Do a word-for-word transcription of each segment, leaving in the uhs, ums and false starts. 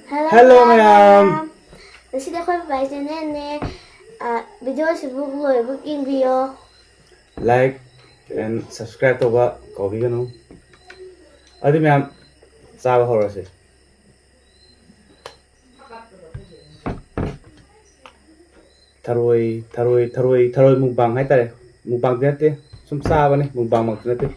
Hello, ꯃꯌꯥꯝ꯫ ꯃꯌꯥꯝ꯫ ꯉꯁꯤꯗꯤ ꯑꯩꯈꯣꯏ ꯄꯄꯥꯒꯤ channelꯅꯦ꯫ ꯑ, video ꯑꯁꯤꯕꯨ ꯂꯣꯏꯕ ꯌꯦꯡꯕꯤꯌꯣ꯫ Like and subscribe ꯇꯧꯕ ꯀꯥꯎꯕꯤꯒꯅꯨ꯫ ꯑꯗꯨꯗꯤ ꯃꯌꯥꯝ, ꯆꯥꯕ ꯍꯧꯔꯁꯦ꯫ ꯊꯔꯣꯏ, ꯊꯔꯣꯏ, ꯊꯔꯣꯏ, ꯊꯔꯣꯏ mukbang ꯍꯥꯏꯇꯥꯔꯦ꯫ Mukbangꯗꯤ ꯅꯠꯇꯦ, ꯁꯨꯝ ꯆꯥꯕꯅꯤ, mukbangꯃꯛꯇꯤ ꯅꯠꯇꯦ꯫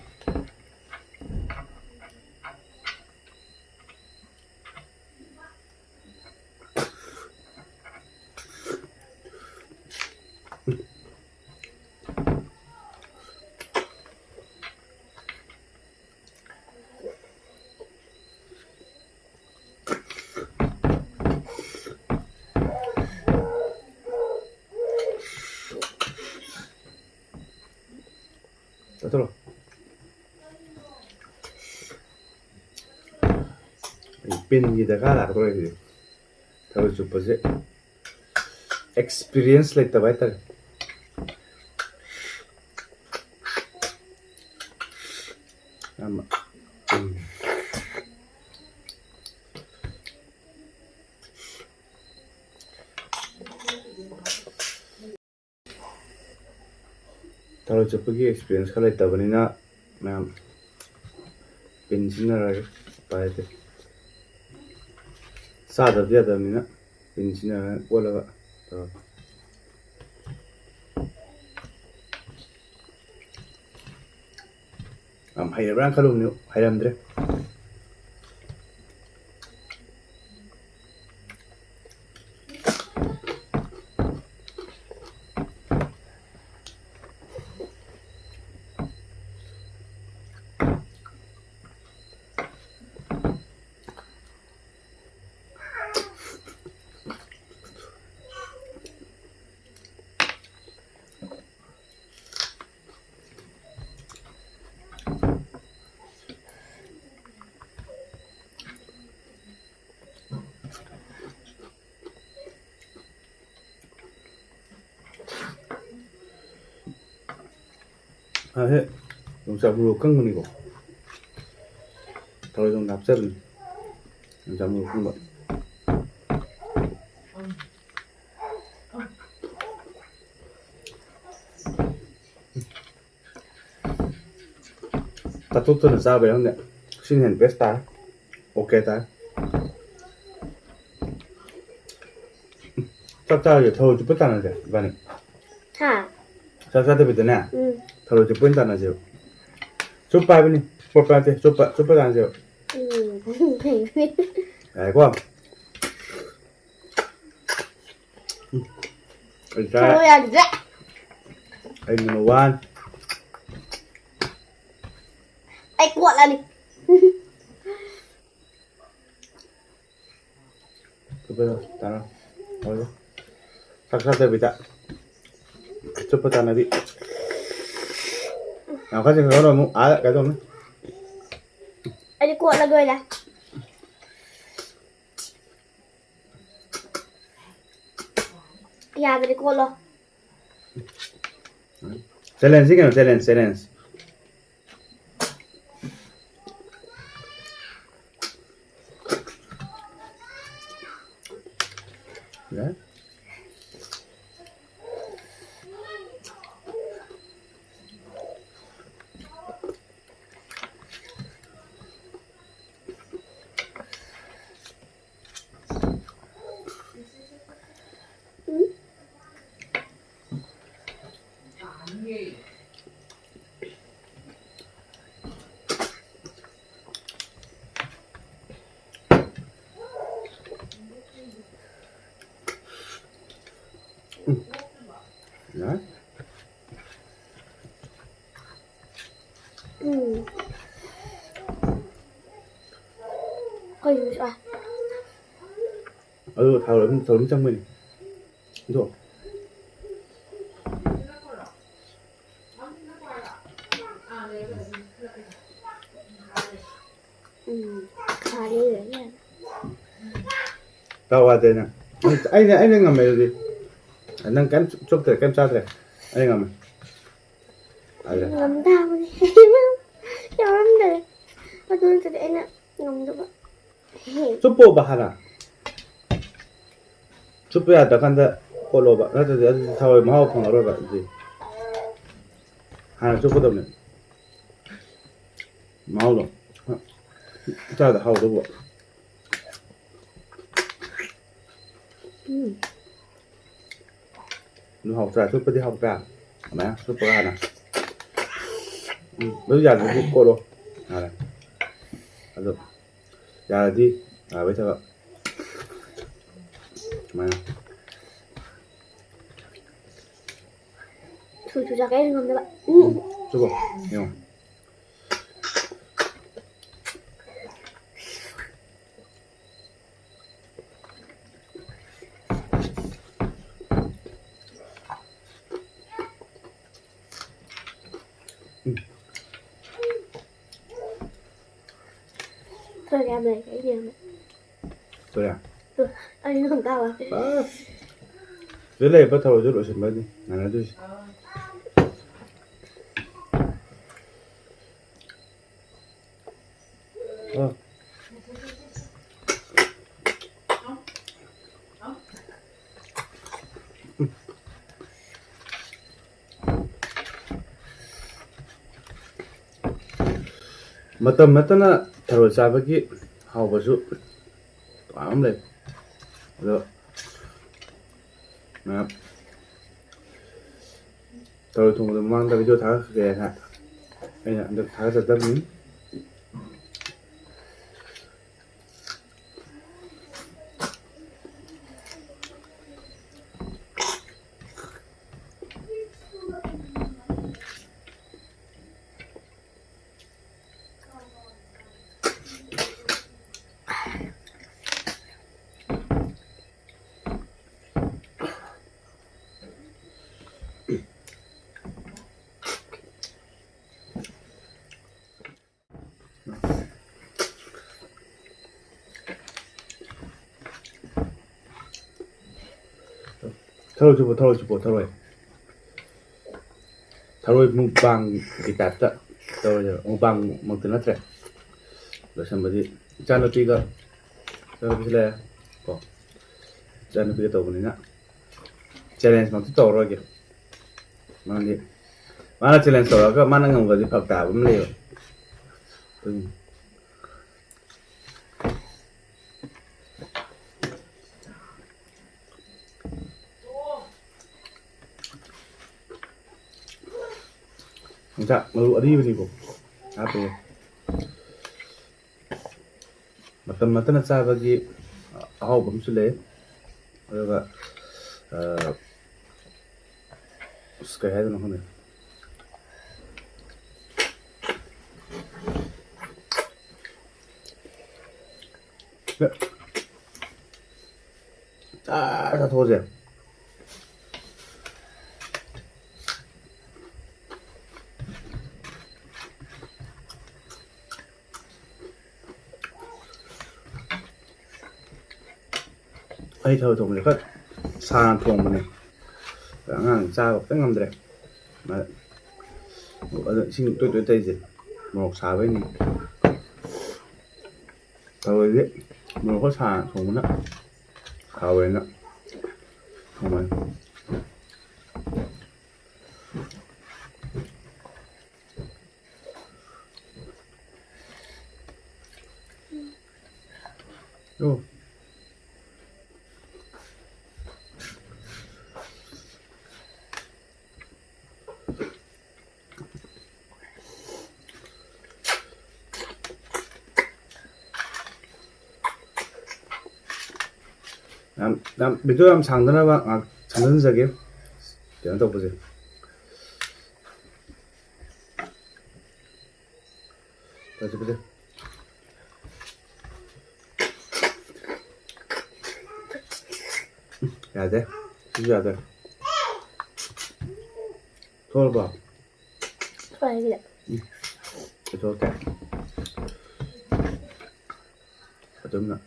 ꯆꯠꯊꯣꯛꯂꯣ꯫ ꯑꯩ ꯄꯤꯟꯒꯤ ꯗꯔꯀꯥꯔ ꯂꯥꯛꯀꯗꯧꯔꯦ ꯁꯤꯗꯤ꯫ ꯊꯔꯣꯏ ꯆꯨꯞꯄꯁꯦ experience ꯂꯩꯇꯕ ꯍꯥꯏꯇꯥꯔꯦ꯫ ꯌꯥꯝꯅ, ꯎꯝ꯫ ꯊꯔꯣꯏ ꯆꯨꯞꯄꯒꯤ experience ꯈꯔ ꯂꯩꯇꯕꯅꯤꯅ ꯃꯌꯥꯝ ꯄꯤꯟ ꯁꯤꯖꯤꯟꯅꯔꯒꯦ꯫ ꯎꯄꯥꯏ ꯂꯩꯇꯦ꯫ ꯆꯥꯗꯕꯗꯤ ꯌꯥꯗꯕꯅꯤꯅ ꯄꯤꯟ ꯁꯤꯖꯤꯟꯅꯔꯒ ꯀꯣꯠꯂꯒ ꯇꯧꯔꯒꯦ꯫ ꯌꯥꯝ ꯍꯩꯔꯕ꯭ꯔꯥꯅ ꯈꯜꯂꯨꯕꯅꯤ, ꯍꯩꯔꯝꯗ꯭ꯔꯦ꯫ ꯑꯁꯦ ꯌꯣꯡꯆꯥꯛ ꯃꯔꯨ ꯑꯀꯪꯕꯅꯤꯀꯣ꯫ ꯊꯔꯣꯏꯗꯣ ꯍꯥꯞꯆꯕꯅꯤ꯫ ꯌꯣꯡꯆꯥꯛ ꯃꯔꯨ ꯑꯀꯪꯕ꯫ ꯆꯥꯊꯣꯛꯇꯅ ꯆꯥꯕꯩ ꯈꯪꯗꯦ꯫ ꯁꯤꯅ ꯍꯦꯟꯅ best ꯇꯥꯔꯦ꯫ OK ꯇꯥꯔꯦ꯫ ꯆꯥꯛ ꯆꯥꯔꯁꯦ, ꯊꯔꯣꯏ ꯆꯨꯞꯄ ꯇꯥꯟꯅꯁꯦ ꯏꯕꯥꯅꯤ꯫ ꯍꯥ? ꯆꯥꯛ ꯆꯥꯗꯕꯤꯗꯅꯦ, ꯎꯝ꯫ ꯊꯔꯣꯏ ꯆꯨꯞꯄ ꯑꯣꯏꯅ ꯇꯥꯟꯅꯁꯦꯕ꯫ ꯆꯨꯞꯄ ꯍꯥꯏꯕꯅꯤ, ꯈꯣꯠꯄ ꯅꯠꯇꯦ, ꯆꯨꯞꯄ, ꯆꯨꯞꯄ ꯇꯥꯟꯅꯁꯦꯕ꯫ ꯎꯝ꯫ ꯌꯥꯔꯦꯀꯣ? ꯎꯝ꯫ ꯑꯩ ꯆꯥꯔꯦ꯫ ꯊꯔꯣꯏ ꯌꯥꯗ꯭ꯔꯦ꯫ ꯑꯩ number one꯫ ꯑꯩ ꯀꯣꯠꯂꯅꯤ꯫ ꯆꯨꯞꯄꯗꯣ ꯇꯥꯔꯣ꯫ ꯍꯧꯔꯣ꯫ ꯆꯥꯛ ꯆꯥꯗꯕꯤꯗ ꯆꯨꯞꯄ ꯇꯥꯟꯅꯕꯤ꯫ ꯌꯥꯝ ꯀꯟꯅ ꯆꯤꯡꯈꯠꯂꯨꯅꯨ ꯑꯃꯨꯛ꯫ ꯑꯥ ꯀꯩꯗꯧꯅꯤ? ꯑꯩꯗꯤ ꯀꯣꯠꯂꯒꯦ ꯑꯣꯏꯅ꯫ ꯌꯥꯗ꯭ꯔꯗꯤ ꯀꯣꯠꯂꯣ꯫ Challenge ꯁꯤ ꯀꯩꯅꯣ? Challenge, challenge꯫ ꯌꯥꯏ꯫ ꯎꯝ꯫ ꯀꯩꯅꯣ ꯁꯤ? ꯑꯥ꯫ ꯑꯗꯨ ꯊꯥꯎ ꯑꯗꯨꯝ, ꯊꯥꯎ ꯑꯗꯨꯝ ꯆꯪꯕꯅꯤ꯫ ꯑꯗꯣ꯫ ꯎꯝ꯫ ꯈꯥꯔꯦ꯫ ꯇꯧ ꯌꯥꯗꯦ ꯅꯪ꯫ ꯑꯩꯅ, ꯑꯩꯅ ꯉꯝꯃꯦ ꯑꯗꯨꯗꯤ꯫ ꯅꯪ ꯀꯩꯝ ꯆꯨꯞꯇ꯭ꯔꯦ, ꯀꯩꯝ ꯆꯥꯗ꯭ꯔꯦ꯫ ꯑꯩ ꯉꯝꯃꯦ꯫ ꯌꯥꯗ꯭ꯔꯦ꯫ ꯉꯝ ꯇꯥꯕꯅꯤ꯫ ꯌꯥꯎꯔꯝꯗꯔꯦ꯫ ꯑꯗꯨ ꯅꯠꯇ꯭ꯔꯗꯤ ꯑꯩꯅ ꯉꯝꯗꯕ꯫ ꯆꯨꯞꯄꯣꯕ ꯍꯥꯟꯅ꯫ ꯆꯨꯞꯄ ꯌꯥꯗ꯭ꯔꯀꯥꯟꯗ ꯀꯣꯠꯂꯣꯕ꯫ ꯅꯠꯇ꯭ꯔꯗꯤ ꯑꯗꯨꯗꯤ ꯊꯔꯣꯏ ꯃꯍꯥꯎ ꯐꯪꯉꯔꯣꯏꯕ ꯑꯗꯨꯗꯤ꯫ ꯍꯥꯟꯅ ꯆꯨꯞꯀꯗꯕꯅꯦ꯫ ꯃꯍꯥꯎꯗꯣ ꯏꯆꯥꯗ ꯍꯥꯎꯗꯧꯕ꯫ ꯎꯝ꯫ ꯑꯗꯨ ꯍꯥꯎꯇ꯭ꯔꯥ? ꯆꯨꯞꯄꯗꯤ ꯍꯥꯎꯇ꯭ꯔꯥ? ꯑꯗꯨꯃꯥꯏꯅ ꯆꯨꯞꯄꯒ ꯍꯥꯟꯅ꯫ ꯎꯝ, ꯑꯗꯨ ꯌꯥꯗ꯭ꯔꯗꯤ ꯀꯣꯠꯂꯣ ꯍꯥꯟꯅ꯫ ꯑꯗꯨ ꯌꯥꯔꯗꯤ ꯌꯥꯕꯩ ꯊꯕꯛ꯫ ꯁꯨꯃꯥꯏꯅ꯫ ꯊꯨ ꯊꯨ ꯆꯥꯛꯀꯦ ꯉꯝꯗꯕ꯫ ꯎꯝ꯫ ꯎꯝ, ꯆꯨꯞꯄꯣ꯫ ꯌꯦꯡꯉꯣ꯫ ꯎꯝ꯫ ꯇꯣꯔꯦ ꯌꯥꯝ ꯂꯩ, ꯑꯩꯗꯤ ꯌꯥꯝ ꯂꯩ꯫ ꯇꯣꯔꯦ? ꯇꯨ, ꯑꯩ ꯑꯗꯨꯝ ꯇꯥꯕ꯫ ꯑꯁ! ꯁꯤꯗ ꯂꯩꯔꯤꯕ ꯊꯔꯣꯏꯁꯨ ꯂꯣꯏꯁꯤꯟꯕꯅꯤ ꯉꯥꯏꯅꯗꯣꯏꯁꯦ꯫ ꯑ꯫ ꯃꯇꯝ ꯅꯠꯇꯅ ꯊꯔꯣꯏ ꯆꯥꯕꯒꯤ ꯍꯥꯎꯕꯁꯨ ꯇꯣꯉꯥꯟꯕ ꯑꯃ ꯂꯩ꯫ ꯑꯗꯣ ꯃꯌꯥꯝ ꯊꯔꯣꯏ ꯊꯣꯡꯕꯗꯣ ꯃꯃꯥꯡꯗ video ꯊꯥꯒꯠꯈ꯭ꯔꯦꯅ ꯑꯩꯅ ꯍꯟꯗꯛ ꯊꯥꯒꯠꯆꯗꯕꯅꯤ꯫ ꯊꯔꯣꯏ ꯆꯨꯞꯄꯣ, ꯊꯔꯣꯏ ꯆꯨꯞꯄꯣ, ꯊꯔꯣꯏ꯫ ꯊꯔꯣꯏ mukbangꯒꯤ typeꯇ ꯇꯧꯔꯁꯦꯕ꯫ Mukbangꯃꯛꯇꯤ ꯅꯠꯇ꯭ꯔꯦ꯫ ꯂꯣꯏꯁꯟꯕꯗꯤ ꯏꯆꯥꯅꯨꯄꯤꯒ, ꯏꯆꯥꯅꯨꯄꯤꯁꯨ ꯂꯩꯔꯦ ꯀꯣ꯫ ꯏꯆꯥꯅꯨꯄꯤꯒ ꯇꯧꯕꯅꯤꯅ challengeꯃꯛꯇꯤ ꯇꯧꯔꯔꯣꯏꯒꯦ꯫ ꯃꯥꯗꯤ, ꯃꯥꯅ challenge ꯇꯧꯔꯒ ꯃꯥꯅ ꯉꯝꯈ꯭ꯔꯗꯤ ꯐꯔꯛ ꯇꯥꯕ ꯑꯃ ꯂꯩꯌꯦꯕ꯫ ꯎꯝ꯫ ꯌꯣꯡꯆꯥꯛ ꯃꯔꯨ ꯑꯔꯤꯕꯅꯤꯀꯣ꯫ ꯍꯥꯞꯄꯦ꯫ ꯃꯇꯝ ꯅꯠꯇꯅ ꯆꯥꯕꯒꯤ ꯑꯍꯥꯎꯕ ꯑꯃꯁꯨ ꯂꯩ꯫ ꯑꯗꯨꯒ, ꯑ, ꯑꯁ, ꯀꯩ ꯍꯥꯏꯗꯣꯏꯅꯣ ꯈꯪꯗꯦ꯫ ꯆꯥ ꯆꯥꯊꯣꯛꯑꯁꯦ꯫ ꯑꯩ ꯊꯔꯣꯏ ꯊꯣꯡꯕꯁꯦ ꯈꯔ ꯁꯥꯅ ꯊꯣꯡꯕꯅꯦ꯫ ꯑꯉꯥꯡ ꯆꯥꯕ ꯈꯤꯇꯪ ꯉꯝꯗ꯭ꯔꯦ꯫ ꯑꯗꯣ ꯏꯁꯤꯡ ꯇꯣꯏ ꯇꯣꯏ ꯊꯛꯏꯁꯦ ꯃꯣꯔꯣꯛ ꯁꯥꯕꯩꯅꯤ꯫ ꯊꯔꯣꯏꯗꯤ ꯃꯣꯔꯣꯛ ꯈꯔ ꯁꯥꯅ ꯊꯣꯡꯕꯅ ꯍꯥꯎꯋꯦꯅ ꯊꯣꯡꯕꯅꯤ꯫ ꯑꯣ꯫ ꯌꯥꯝ, ꯌꯥꯝ, video ꯌꯥꯝ ꯁꯥꯡꯗꯅꯕ ꯉꯥꯏꯍꯥꯛ ꯁꯝꯖꯤꯟꯖꯒꯦ꯫ ꯀꯩꯅꯣ ꯇꯧꯕꯁꯦ꯫ ꯐꯖ ꯐꯖ꯫ ꯌꯥꯗꯦ꯫ ꯁꯤꯁꯨ ꯌꯥꯗꯦ꯫ ꯊꯣꯛꯑꯕꯣ? ꯊꯣꯛꯑꯦ ꯁꯤꯗ꯫ ꯎꯝ꯫ ꯄꯨꯊꯣꯛꯀꯦ꯫ ꯑꯗꯨꯝꯅ꯫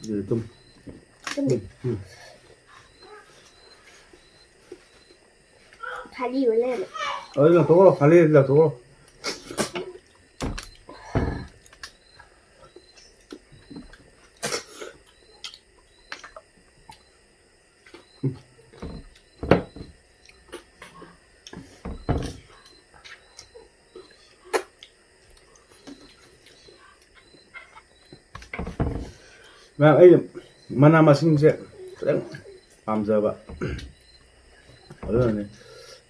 ꯑꯗꯨꯗꯤ ꯇꯨꯝ꯫ ꯇꯨꯝꯃꯤ꯫ ꯎꯝ꯫ ꯊꯥꯔꯤ ꯑꯣꯏ ꯂꯩꯔꯝꯃꯦ꯫ ꯑꯗꯨ ꯂꯪꯊꯣꯛꯈ꯭ꯔꯣ, ꯈꯥꯂꯤꯗꯤ ꯂꯪꯊꯣꯛꯈ꯭ꯔꯣ꯫ ꯃꯌꯥꯝ, ꯑꯩ ꯃꯅꯥ ꯃꯁꯤꯡꯁꯦ ꯈꯤꯇꯪ ꯄꯥꯝꯖꯕ, ꯑꯗꯨꯅꯅꯦ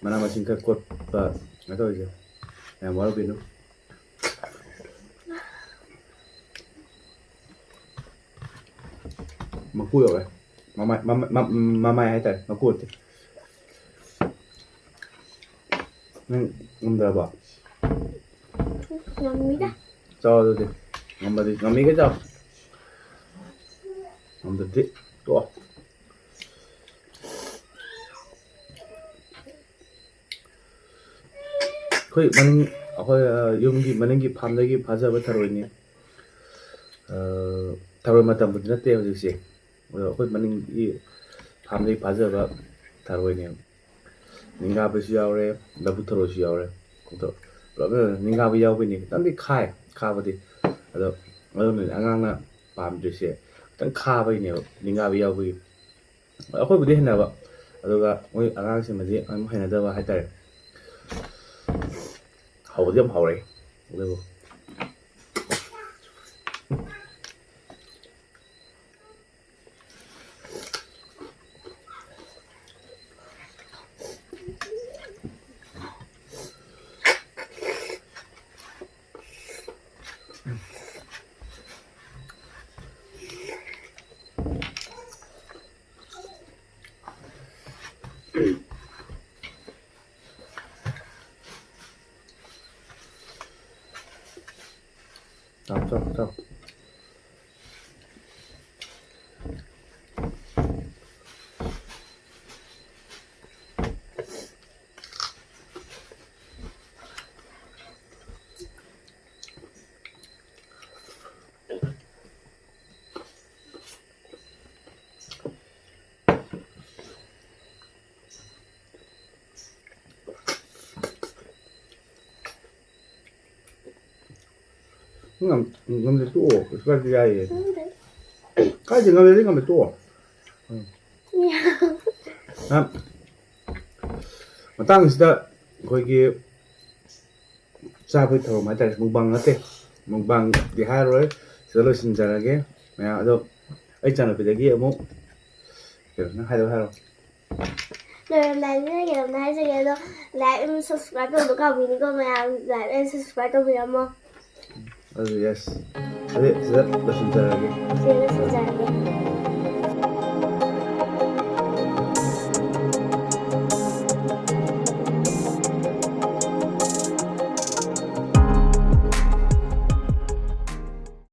ꯃꯅꯥ ꯃꯁꯤꯡ ꯈꯔ ꯀꯣꯠꯄ ꯀꯩꯅꯣ ꯇꯧꯔꯤꯁꯦ꯫ ꯌꯥꯝ ꯋꯥꯔꯧꯕꯤꯅꯨ꯫ ꯃꯀꯨ ꯌꯧꯔꯦ꯫ ꯃꯃꯥꯏ, ꯃꯃꯥꯏ, ꯃꯃꯥꯏ ꯍꯥꯏꯇꯥꯔꯦ, ꯃꯀꯨ ꯅꯠꯇꯦ꯫ ꯅꯪ ꯉꯝꯗ꯭ꯔꯕꯣ? ꯉꯝꯃꯤꯗ꯫ ꯆꯥꯎ ꯑꯗꯨꯗꯤ꯫ ꯉꯝꯃꯗꯤ, ꯉꯝꯃꯤꯒꯩ ꯆꯥꯎ꯫ ꯉꯝꯗ꯭ꯔꯗꯤ ꯇꯣꯛꯑꯣ꯫ ꯑꯩꯈꯣꯏ ꯃꯅꯤꯡ, ꯑꯩꯈꯣꯏ, ꯑ, ꯌꯨꯝꯒꯤ ꯃꯅꯤꯡꯒꯤ ꯐꯥꯝꯗꯒꯤ ꯐꯥꯖꯕ ꯊꯔꯣꯏꯅꯤ꯫ ꯑ, ꯊꯔꯣꯏ ꯃꯇꯝꯕꯨꯗꯤ ꯅꯠꯇꯦ ꯍꯧꯖꯤꯛꯁꯦ꯫ ꯑꯗꯣ ꯑꯩꯈꯣꯏ ꯃꯅꯤꯡꯒꯤ ꯐꯥꯝꯗꯒꯤ ꯐꯥꯖꯕ ꯊꯔꯣꯏꯅꯦ꯫ ꯅꯤꯡꯒꯥꯕꯤꯁꯨ ꯌꯥꯎꯔꯦ, ꯂꯧꯕꯨꯛ ꯊꯔꯣꯏꯁꯨ ꯌꯥꯎꯔꯦ꯫ ꯑꯗꯣ ꯄꯨꯂꯞꯅ ꯅꯤꯡꯒꯥꯕꯤ ꯌꯥꯎꯕꯩꯅꯦ ꯈꯤꯇꯪꯗꯤ ꯈꯥꯏ, ꯈꯥꯕꯗꯤ꯫ ꯑꯗꯣ ꯑꯗꯨꯅꯅꯦ ꯑꯉꯥꯡꯅ ꯄꯥꯝꯗ꯭ꯔꯤꯁꯦ, ꯈꯤꯇꯪ ꯈꯥꯕꯩꯅꯦꯕ, ꯅꯤꯡꯒꯥꯕꯤ ꯌꯥꯎꯕꯒꯤ꯫ ꯑꯩꯈꯣꯏꯕꯨꯗꯤ ꯍꯩꯅꯕ, ꯑꯗꯨꯒ ꯃꯣꯏ ꯑꯉꯥꯡꯁꯤꯡꯅꯗꯤ ꯑꯗꯨꯝ ꯍꯩꯅꯗꯕ ꯍꯥꯏꯇꯥꯔꯦ꯫ ꯍꯥꯎꯕꯗꯤ ꯌꯥꯝ ꯍꯥꯎꯔꯦ꯫ ꯑꯗꯨꯕꯨ ꯆꯥꯎ, ꯆꯥꯎ, ꯆꯥꯎ꯫ ꯉꯝ- ꯉꯝꯗꯦ, ꯇꯣꯛꯑꯣ, ꯀꯩꯁꯨ ꯀꯥꯏꯗꯦ, ꯌꯥꯏꯌꯦ꯫ ꯀꯥꯏꯗꯦ, ꯉꯝꯗꯦ, ꯉꯝꯗꯦ, ꯇꯣꯛꯑꯣ꯫ ꯎꯝ꯫ ꯉꯥ- ꯃꯇꯥꯡꯁꯤꯗ ꯑꯩꯈꯣꯏꯒꯤ ꯆꯥꯕꯒꯤ ꯊꯧꯔꯝ ꯍꯥꯏꯇꯥꯔꯦ, ꯃꯨꯛꯕꯥꯡ ꯅꯠꯇꯦ, ꯃꯨꯛꯕꯥꯡꯗꯤ ꯍꯥꯏꯔꯔꯣꯏ, ꯁꯤꯗ ꯂꯣꯏꯁꯤꯟꯖꯔꯒꯦ ꯃꯌꯥꯝ꯫ ꯑꯗꯣ ꯑꯩ ꯏꯆꯥꯅꯨꯄꯤꯗꯒꯤ ꯑꯃꯨꯛ ꯀꯩꯅꯣ, ꯅꯪ ꯍꯥꯏꯗꯣ ꯍꯥꯏꯔꯣ꯫ ꯂꯣꯏꯔꯝꯗꯥꯏꯁꯤꯗ ꯀꯩꯅꯣꯝꯇ ꯍꯥꯏꯖꯒꯦ, ꯑꯗꯣ like ꯑꯃ subscribe ꯇꯧꯕ ꯀꯥꯎꯕꯤꯅꯤꯀꯣ ꯃꯌꯥꯝ, like and subscribe ꯇꯧꯕꯤꯔꯝꯃꯣ꯫ ꯑꯗꯨ yes, ꯑꯗꯨ ꯁꯤꯗ ꯂꯣꯏꯁꯤꯟꯖꯔꯒꯦ꯫ ꯁꯤꯗ ꯂꯣꯏꯁꯤꯟꯖꯔꯒꯦ꯫